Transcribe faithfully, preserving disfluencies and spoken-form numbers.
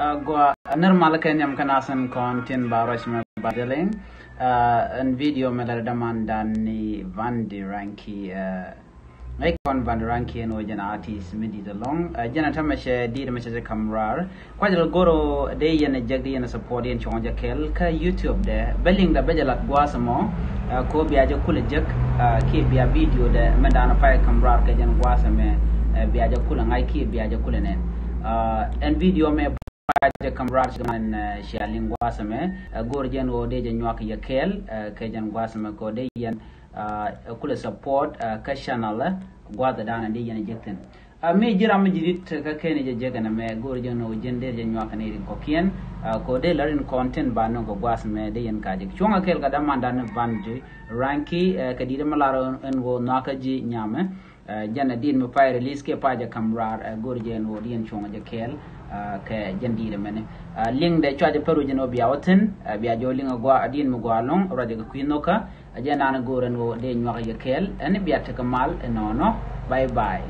Gua nir mal kɛ nyam kɛ nasin kɔn tin ba ruac mɛ ba deliŋ. Ɛn video mɛ la dämandan ni Vandi Ranki. Ŋäc kɔn Vandi Ranki ɛn wä jɛn artist mi dit alɔŋ. Jɛn a tämɛ cɛ dit mɛ cɛ cɛ kam rar. Kuac rɛ goro dee yɛn jek dee yɛn support yɛn cuɔŋ jɛ kɛl kä YouTube dɛ. Bɛ liŋ da bɛ jɛ lat guas mɔ. Ko bia jɛ kulɛ jek kiɛ bia video dɛ mɛ dan pay kam rar kɛ jɛn guas mɛ. Bia jɛ kulɛ ŋa̱c kiɛ bia jɛ kulɛ nɛn. Ɛn video mɛ pay jɛ kam rar ci man cia liŋ guas mɛ. Goro jɛn wä dee jɛ nyuak yɛ kɛl kɛ jɛn guas mɛ ko dee yɛn kulɛ support kä channel guas dan dee yɛn jek thin. Mi ji̱ ram mi ji̱ dit kä kɛn jɛ jek ɛn mɛ go̱o̱r jɛ nɔ jɛn der jɛ nyuak ni rin kɔkiɛn. Ko dee la rin kɔn tin ba nɔ kɛ guas mɛ dee yɛn ka jek cuɔ̱ŋ a kɛl ka dämandan ni Vandi Ranki kɛ dit mi lar ɛn wä nuakä ji̱ nyamɛ. Jɛn a dit mi pay release kɛ pay jɛ kam rar go̱o̱r jɛ ɛn wä dee yɛn cuɔ̱ŋ jɛ kɛl kɛ jɛn dit mɛni. Liŋ dɛ cua jɛ pär wä jɛn wä bia wä thin bia jɛ wä liŋ a gua a dit mi gua lɔŋ ruac jɛ kɛ kui̱ nhɔkä. A jɛ naan go̱o̱r ɛn wä dee nyuak jɛ kɛl ɛn bia tekɛ mal ɛnɔnɔ. Bye bye.